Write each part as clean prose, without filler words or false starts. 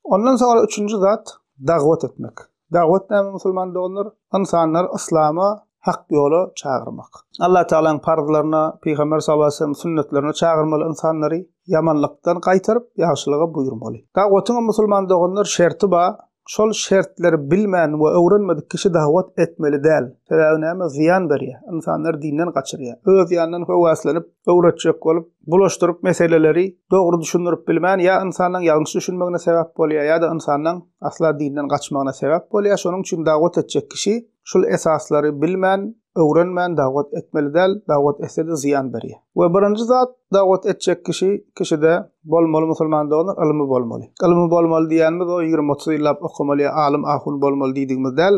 Ondan soňra üçünji zat dagwat etmek. Dagwat näme musulman doganlar? Ynsanlary yslama, hak ýola çagyrmak. Allah Tagalaň parzlaryna, Pygamber sallallahu aleyhi ve sellem sünnetlerine çagyrmaly ynsanlary, ýamanlykdan gaýtaryp, ýagşylyga buýurmaly. Dagwatyňam musulman doganlar şerti bar, şol şertleri bilmän we öwrenmedik kişi dagwat etmeli däl. Sebäbi näme? Zyýan berýär. Ynsanlary dinden gaçyrýar. Öz ýanyndan höwäslenip, öwretjek bolup, bulaşdyryp meseleleri dogry düşündirip bilmän ýa ynsanyň ýalňyş düşünmegine sebäp bolýar ýa-da ynsanyň asla dinden gaçmagyna sebäp bolýar. Şonuň üçin dagwat etjek kişi şul esaslary bilmän, öwrenmän dagwat etmeli däl, dagwat etse-de zyýan berýär. We birinji zat dagwat etjek kişi kişide bolmaly musulman doganlar ylmy bolmaly. Ylmy bolmaly diýýänimiz o 20-30 ýyllap okamaly ýa alym ahun bolmaly diýdigimiz däl.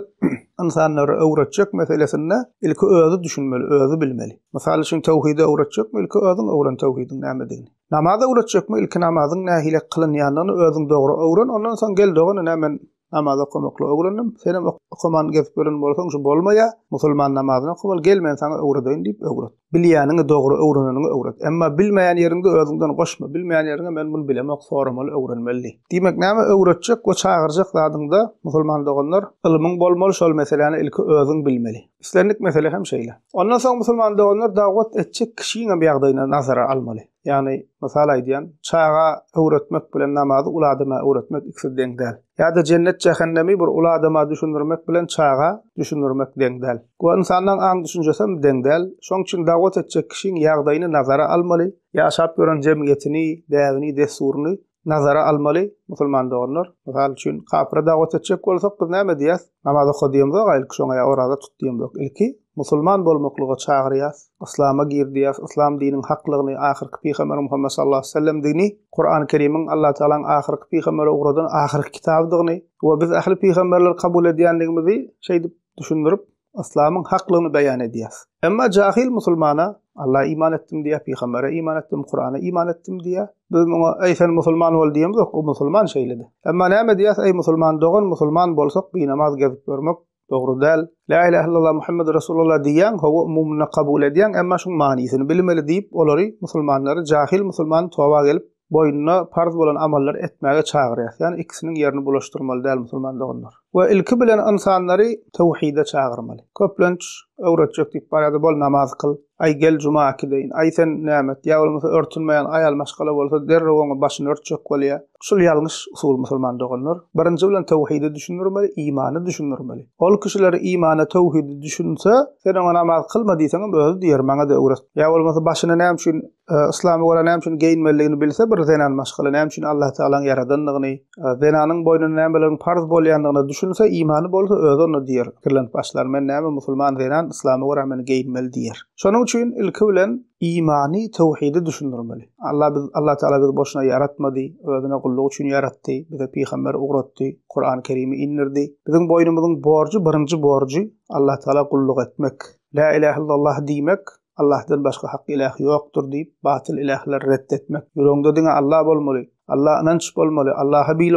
Ynsanlara öwretjek meselesinde ilki özi düşünmeli, özi bilmeli. Mysal üçin töwhidi öwretjekmi ilki özüň öwren töwhidiň nämedigini. Namaz öwretjekmi ilki namazyň nähili kylynýandygyny özüň dogry öwren ondan soň gel dogan ine men namaz okamaklygy öwrendim senem okaman gezip ýören bolsaň şu bolmaýa musulman namazyny okamaly gel men saňa öwredeýin diýip öwret. Bilýäniňi dogry öwreneniňi öwret. Emma bilmeýän ýeriňde özüňden goşma bilmeýän ýeriňe men muny bilemok soramaly öwrenmeli diý. Diýmek näme öwretjek we çagyrjak zadyňda musulman doganlar ylmyň bolmaly şol meseläni ilki özüň bilmeli. Islendik mesele hem şeýle. Ondan soň musulman doganlar dagwat etjek kişiňem ýagdaýyny nazara almaly. Ýagny, mysal aýdýan, çaga öwretmek bilen namazy uly adama öwretmek ikisi deň däl. Ýa-da jennet-jähennemi bir uly adama düşündirmek bilen çaga düşündirmek deň däl. We ynsanlaň aň-düşünjesem deň däl. Şoň üçin dagwat etjek kişiň ýagdaýyny nazara almaly, ýaşap ýören jemgyýetini, däbini, dessuryny nazara almaly musulman doganlar. Mysal üçin, kapyra dawat etjek bolsak, biz näme diýýäs? Namaz oka diýemzok, ilki şoňa ýa oraza tut diýemzok. Ilki musulman bolmaklyga çagyrýas, yslama gir diýýäs, yslam diniň haklygyny, ahyrky pygamber Muhammet sallallahu aleyhi ve sellemdigini, Kurany Kerimiň Allah Tagalaň ahyrky pygambere ugradan ahyrky kitabydygyny we biz ähli pygamberleri kabul edýändigimizi şeýdip düşündirip, Yslamyň haklygyny beýan edýär. Emma jahyl musulmana Alla iman etdim diýýär, pygambere iman etdim, Kurana iman etdim diýýär. Biz muňa eý sen musulman bol diýemzok, o musulman şeýlede. Emma näme diýýäs, eý musulman dogan, musulman bolsak binamaz gezip ýörmek dogry däl. La ilahe illallah Muhammedur Rasulullah diýýäň, hawa umumyna kabul edýäň, emma şuň manysyny bilmeli diýip, olary musulmanlary jahyl musulman toba gelip boýnuna parz bolan amallary etmäge çagyrýar. Ýagny ikisiniň ýerini bulaşdyrmaly däl musulman doganlar. We ilki bilen ynsanlary töwhide çagyrmaly. Köplenç öwretjek diýip barýarda bol namaz kyl, aý gel juma äkideýin, aý sen näme et, ýa bolmasa örtünmeýän aýal maşgala bolsa derrew oňa başyny örtjek bolýar. Şul ýalňyş usul musulman doganlar. Birinji bilen töwhidi düşündirmeli, imany düşündirmeli. Ol kişiler imana töwhidi düşünse, sen oňa namaz kylma diýseňem özi diýer maňa-da öwret. Ýa bolmasa başyny näme üçin Yslama görä näme üçin geýinmelidigini bilse bir zenan maşgala näme üçin Allah Tagalaň ýaradandygyny, zenanyň boýnuna nämeleriň parz bolýandygyna düşünse, imany bolsa özi onda diýer, pikirlenip başlar, men näme musulman zenan, yslama görä men geýinmeli diýer. Şonuň üçin ilki bilen imany, töwhidi düşündirmeli. Allah biz Allah Tagala bizi boşuna ýaratmady, özüne gulluk üçin ýaratdy, bize pygamber ugratdy, Kurany Kerimi indirdi. Biziň boýnumyzyň borjy, birinji borjy Allah Tagala gulluk etmek. La ilahe illallah diýmek, Allahdan başga hak iläh ýokdur diýip, batyl ilähleri ret etmek. Ýüregiňde diňe Allah bolmaly, Allaha ynanç bolmaly, Allaha bil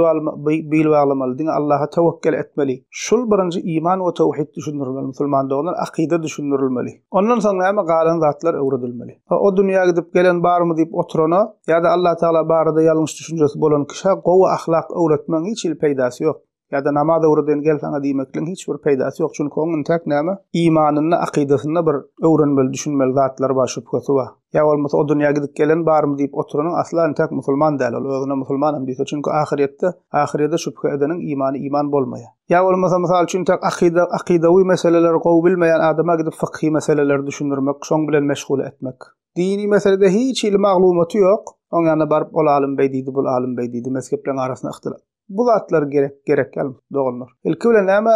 baglamaly, diňe Allaha töwekgel etmeli. Şul birinji iman we töwhid düşündirilmeli musulman doganlar, akyda düşündirilmeli. Ondan soň näme galan zatlar öwredilmeli. O dünýä gidip gelen barmy diýip oturana ýa-da Allah Tagala barada ýalňyş düşünjesi bolan kişä gowy ahlak öwretmegiň hiç hili peýdasy ýok. Ýa-da namaz öwredeýin gel saňa diýmekligiň hiç bir peýdasy ýok, çünki oň intäk näme, imanynda, akydasynda bir öwrenmeli, düşünmeli zatlary bar, şübhesi bar. Ýa bolmasa o dünýä gidip gelen barmy diýip oturanyň asla intäk musulman däl ol, özüne musulmanam diýse, çünki ahyrýetde, ahyrýede şübhe edeniň imany iman bolmaýar. Ýa bolmasa mysal üçin intäk akyda, akydawy meseleleri gowy bilmeýän adama gidip fykhy meseleleri düşündirmek, şoň bilen meşgul etmek. Dini meselede hiç hili maglumaty ýok, oň ýanyna baryp ol alym beý diýdi, bul alym beý diýdi, mezhepleriň arasynda yhtyla. Bu zatlar gerek, gerek ýaly doganlar. Ilki bilen näme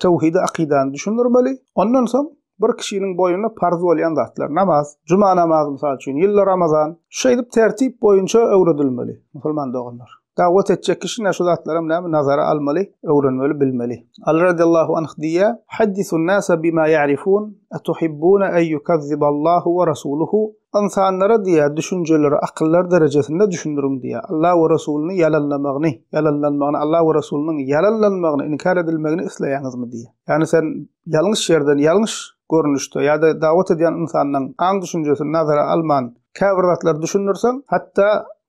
töwhidi akydany düşündirmeli. Ondan soň bir kişiniň boýnuna parz bolýan zatlar, namaz, juma namazy mysal üçin, ýylda Ramazan, şeýdip tertip boýunça öwredilmeli musulman doganlar. Dawat etjek kişi şu zatlaram näme nazara almaly, öwrenmeli, bilmeli. Aly radiyallahu anh diýýär, Haddisun nasa bima ya'rifun, atuhibbuna an yukazziballahu we rasuluhu Ynsanlara diýýär, düşünjeleri akyllar derejesinde düşündiriň diýýär. Allah we Resulyny ýalanlamagyny, ýalanlanmagyny, Allah we Resulynyň ýalanlanmagyny, inkär edilmegini isleýäňizmi diýýär. Ýagny sen ýalňyş ýerden, ýalňyş görnüşde ýa-da dawat edýän ynsanyň aň-düşünjesini nazara alman käbir zatlary düşündirseň, hatda.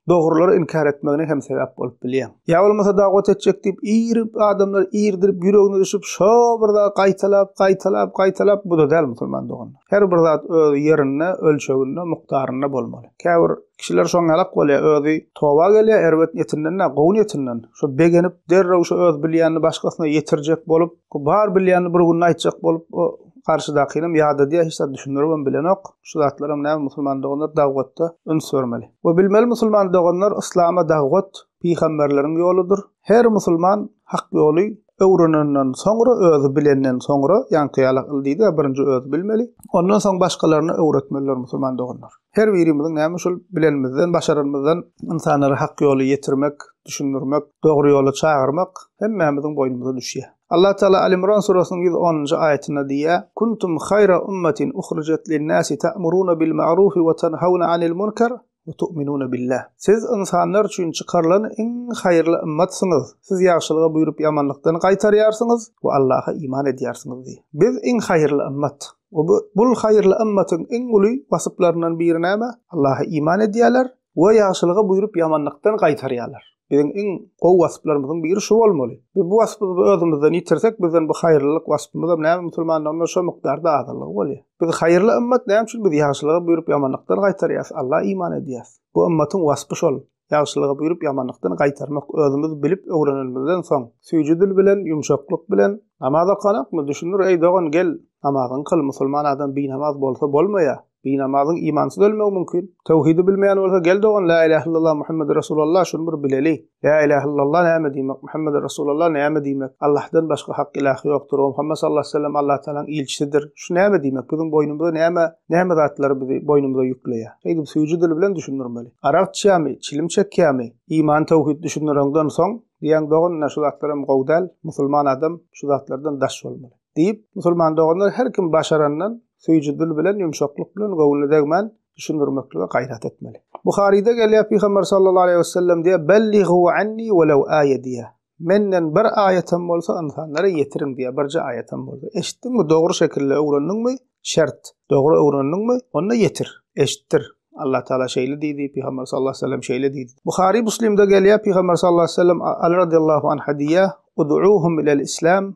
Dogrulary inkär etmegine hem sebäp bolup bilýäň. Ýa bolmasa dagwat etjek diýip irip adamlar irdirip ýüregine düşüp şo bir zat gaýtalap gaýtalap gaýtalap bu-da däl musulman doganlar. Her bir zat öz ýerinde, ölçeginde, mukdarynda bolmaly. Käbir kişiler şoň ýalak bolýar özi toba gelýär erbet niýetinden däl gowy niýetinden şo begenip derrew şo öz bilýänini başgasyna ýetirjek bolup bar bilýänini bir günde aýtjak bolup o garşydakynam ýadadýar hiç zat düşündiribem bilenok. Şu zatlaram näme musulman doganlar dagwatda üns bermeli. We bilmeli musulman doganlar yslama dagwat pygamberleriň ýoludyr. Her musulman hak ýoly öwrenenden soňra özi bilenden soňra ýaňky ýalak il diýdi birinji özi bilmeli. Ondan soň başgalaryna öwretmelidir musulman doganlar. Her birimiziň näme şul bilenimizden başaranymyzdan ynsanlara hak ýoly ýetirmek, düşündirmek, dogry ýola çagyrmak hemmämiziň boýnumyza düşýär. Allah Teala Al-Imran surasynyň 110-njy aýatynda diýýär, Kuntum haýra ummatin uhrijat lin-nasi ta'muruna bil-ma'rufi we tanhauna anil munkar we tu'minuna billah. Siz ynsanlar üçin çykarylan iň haýyrly ymmatsyňyz. Siz ýagşylyga buýrup ýamanlykdan gaýtarýarsyňyz we Allaha iman edýärsiňiz diýýär. Biz iň haýyrly ymmat. We bu bul haýyrly ymmatyň iň uly wasyplaryndan biri näme? Allaha iman edýärler we ýagşylyga buýrup ýamanlykdan gaýtarýarlar. Biziň iň gowy wasplarymyzyň biri şu bolmaly. Biz bu waspymyzy özümizden ýitirsek, bizden bu haýyrlylyk waspymyzam näme musulmanlygynda şo mukdarda azallygy bolýar. Biz haýyrly ymmat näme üçin biz ýagşylyga buýrup ýamanlykdan gaýtarýas, Alla iman edýäs. Bu ymmatyň waspy şol. Ýagşylyga buýrup ýamanlykdan gaýtarmak özümiz bilip öwrenenimizden soň, süýji dil bilen, ýumşaklyk bilen, namaz okanokmy, düşündir, eý dogan gel, namazyňy kyl, musulman adam binamaz bolsa bolmaýar. Binamazyň imansyz ölmegi mümkin. Töwhidi bilmeýän bolsa gel dogan la ilahe illallah Muhammedi Resulallah şuny bir bileli. La ilahe illallah näme diýmek? Muhammedi Resulallah näme diýmek? Allahdan başga hak ilah ýokdur. We Muhammed sallallahu aleyhi ve sellem Allah Tagalaň ilçisidir. Şu näme diýmek? Biziň boýnumyza näme näme zatlary bizi boýnumyza ýükleýär? Şeýdip süýji dil bilen düşündirmeli. Arak içýärmi? Çilim çekýärmi? Iman töwhid düşündireňden soň diýýäň dogan ine şu zatlaram gowy däl. Musulman adam şu zatlardan daş bolmaly. Diýip, musulman doganlar her kim başarandan süýji dil bilen, ýumşaklyk bilen, göwnüne degmän düşündirmeklige gaýrat etmeli. Buharyda gelýär, Pygamber sallallahu aleýhi wesellem diýýär, Belligu anni welew aýe diýýär. Menden bir aýatam bolsa ynsanlara ýetiriň diýýär, birje aýatam bolsa. Eşitdiňmi, dogry şekilde öwrendiňmi? Şert, dogry öwrendiňmi? Onda ýetir, eşitdir. Allah Taala şeýle diýdi, Pygamber sallallahu aleýhi wesellem şeýle diýdi. Buhary Muslimde gelýär, Pygamber sallallahu aleýhi wesellem Aly radiyallahu anha diýýär, Ud'uhum ilel islam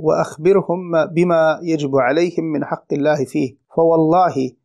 we ahbirhum bima yejibu aleyhim min hakkillahi fih. Fewallahi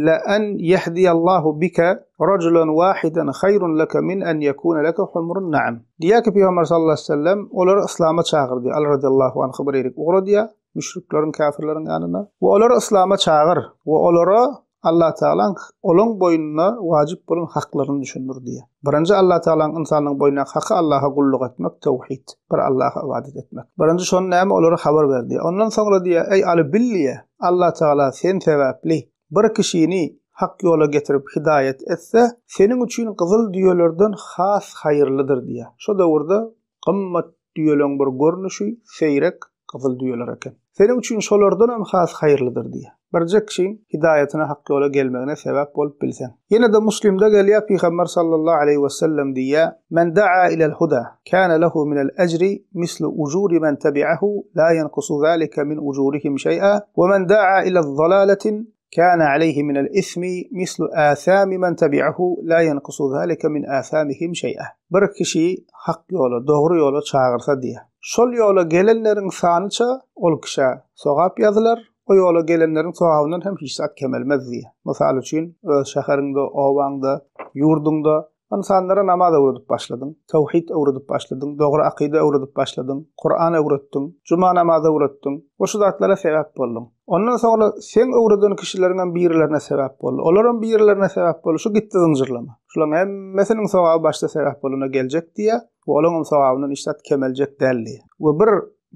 la en yehdiyallahu bike rajulan wahidan hayrun leke min en yekune leke humrun na'am. Diýýär ki Pygamber sallallahu aleyhi ve sellem olary yslama çagyr diýýär. Aly radiyallahu anhu bir ýerik ugradýar müşrikleriň, käfirleriň ýanyna we olary yslama çagyr we olara Allah Tagalaň olaň boýnuna wajyp bolan haklaryny düşündir diýýär. Birinji Allah Tagalaň ynsanyň boýnundaky haky Allaha gulluk etmek, töwhid, bir Allaha ybadat etmek. Birinji şony näme olara habar ber diýýär. Ondan soňra diýýär, eý Aly bil diýýär, Allah Tagala sen sebäpli bir kişini hak ýola getirip hidaýat etse, seniň üçin gyzyl düýelerden has haýyrlydyr diýýär. Şo döwürde Gymmat düýeleň bir görnüşi seýrek gyzyl düýeler eken. Seniň üçin şolardanam has haýyrlydyr diýýär. Birje kişiň hidaýatyna hak ýola gelmegine sebäp bolup bilseň. Ýene-de Muslimde gelýär Pygamber sallallahu aleýhi wesellem diýýär, Men daa ilel huda, kana lehu minel ejri mislu ujuri men tebi'ahu la ýenkusu zalika min ujurihim şeý'a, we men daa ilel zalaletin Kana aleyhi minel ismi mislu athami men tebi'ahu la yenkusu zalike min athamihim şey'a. Bir kişi hak ýola, dogry ýola çagyrsa diýýär. Şol ýola gelenleriň sanyça ol kişä sogap ýazylar, o ýola gelenleriň sogabyndan hem hiç zat kemelmez diýýär. Mysal üçin, öz şäheriňde, obaňda, ýurduňda Ynsanlara namaz öwredip başladyň, töwhid öwredip başladyň, dogry akyda öwredip başladyň, Kuran öwretdiň, juma namazy öwretdiň we şu zatlara sebäp bolduň. Ondan soňra seň öwreden kişileriňem birilerine sebäp boldy, olaram birilerine sebäp boldy, şu gitdi zynjyrlama. Şularyň hemmesiniň sogaby başda sebäp bolana geljek diýýär we olaňam sogabyndan hiç zat kemeljek däl diýýär. We bir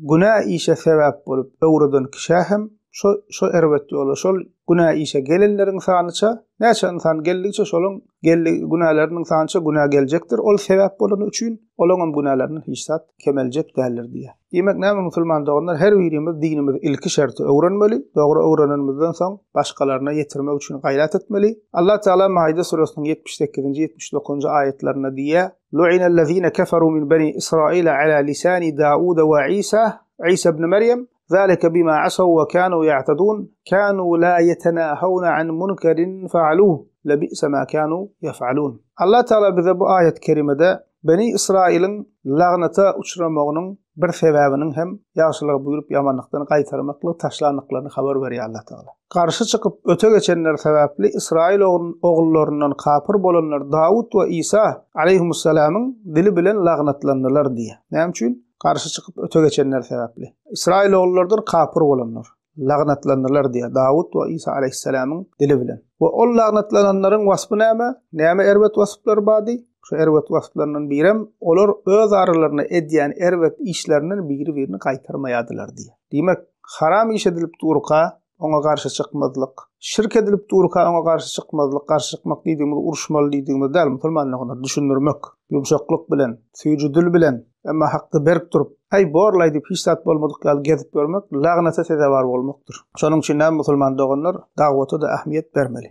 günä işe sebäp bolup öwreden kişä hem şo şo erbet ýola şol günä işe gelenleriň sanyça näçe ynsan geldigiçe şolaň geldi günäleriniň sanyça günä geljekdir ol sebäp bolany üçin olaňam günälerinden hiç zat kemeljek däldir diýýär. Diýmek näme musulman doganlar her birimiz dinimizi ilki şerti öwrenmeli dogry öwrenenimizden soň başgalaryna ýetirmek üçin gaýrat etmeli. Allah Teala Maide süresiniň 78-nji 79-njy aýatlarynda diýýär. Lu'inellezine keferu min beni Israila ala lisani Dauda we Isa, Isa ibn Meryem, zalike bima asaw we kanu ya'tadun, kanu la yetenahawna an munkerin fa'aluh, lebi'se ma kanu yef'alun. Allah Teala bize bu aýat kerimede Beni Ysraýylyň lagnata uçramagynyň bir sebäbiniň hem ýagşylygy buýrup ýamanlykdan gaýtarmaklygy taşlandyklaryny habar berýär Allah Teala. Garşy çykyp öte geçenler sebäpli Ysraýyl ogullaryndan kapyr bolanlar Dawut we Isa aleýhimussalamyň dili bilen lagnatlandylar diýýär. Näme üçin? Garşy çykyp öte geçenler sebäpli. Ysraýyl ogullardan kapyr bolanlar. Lagnatlandylar diýýär Dawut we Isa aleýhissalamyň dili bilen. We ol lagnatlananlaryň waspy näme? Näme erbet wasplary bardy? Şu erbet wasplaryndan birem, olar öz aralarynda edýän erbet işlerinden biri-birini gaýtarmaýardylar diýýär. Diýmek, haram iş edilip durka, oňa garşy çykmazlyk, şirk edilip durka oňa garşy çykmazlyk, garşy çykmak diýdigimiz uruşmaly diýdigimiz däl, musulmanlara düşündirmek, ýumşaklyk bilen, süýji dil bilen, emma hakda berk durup, Äý, bor-laý diýip, hiç zat bolmadyk ýaly gezip ýörmek lagnata sezewar bolmakdyr. Şonuň üçin näme musulman doganlar, dagwata-da ähmiýet bermeli.